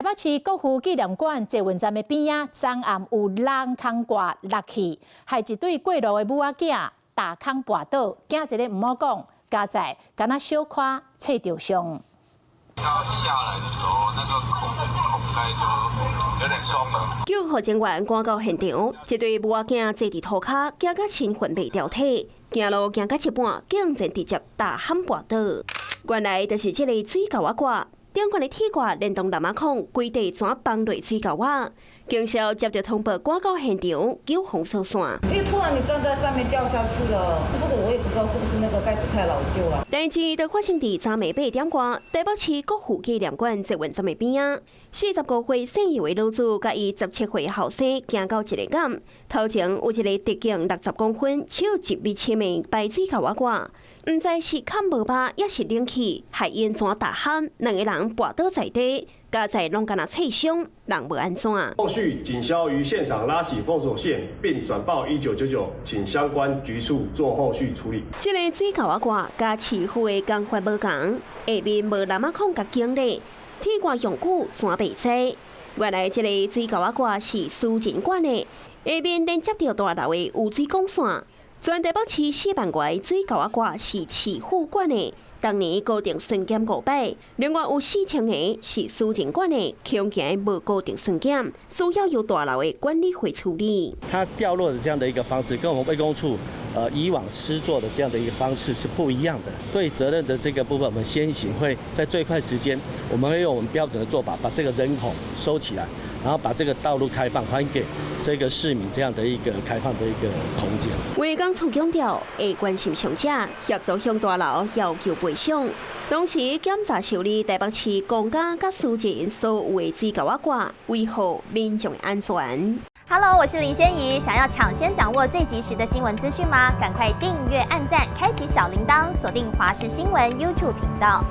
北市國父紀念館捷運站的邊仔，昨暗有人空掛落去，害一對過路的母仔囝踏空跋倒，囝一个毋好講，佳哉敢若小可切著傷。要下來的時候，那個孔蓋就有點鬆了。救護人員趕到現場，這對母仔囝坐佇塗跤，驚甲神魂袂掉體，行路行到一半，竟然直接踏坎跋倒。原來就是這個水喉仔掛，頂懸的鐵掛連同纜仔孔，規塊全崩落水喉仔。警消接到通報，趕到現場救封鎖線。因為突然你站在上面掉下去了，是不是我也不知道是不是那個蓋子太老舊了。代誌就發生佇昨暝8點外，台北市國父紀念館捷運站的邊仔，45歲姓葉的女子佮伊17歲後生行到一个埂，頭前有一個直徑60公分、只有1米深的排水喉仔掛，毋知是崁無肉，抑是冷氣，害𪜶全踏坎，兩个人跋倒在地，佳哉攏干焦切傷，人無按怎。後續警消於現場拉起封鎖線，並轉報1999，請相關局處做後續處理。這个水喉仔掛佮市府的工法無仝，下面無纜仔孔共經咧，鐵掛用久全袂知。原來這個水喉仔掛是私人管的，下面連接著大樓的污水管線。全台北市4萬外水喉仔掛是市府管的，逐年固定巡檢五擺，另外有4000個是私人管的，恐驚無固定巡檢，需要由大樓的管理會處理。它掉落的這樣的一個方式，跟我們衛工處以往施作的這樣的一個方式是不一樣的。對責任的這個部分，我們先行會在最快時間，我們會用我們標準的做法，把這個人孔收起來，然後把這個道路開放，還給這個市民這樣的一個開放的一個空間。衛工處強調，會關心傷者，協助向大樓要求賠償，同時檢查修理台北市公家佮私人所有的水喉仔掛，維護民眾的安全。 Hello，我是林仙怡，想要搶先掌握最及時的新聞資訊嗎？趕快訂閱、按讚、開啟小鈴鐺，鎖定華視新聞 YouTube 頻道。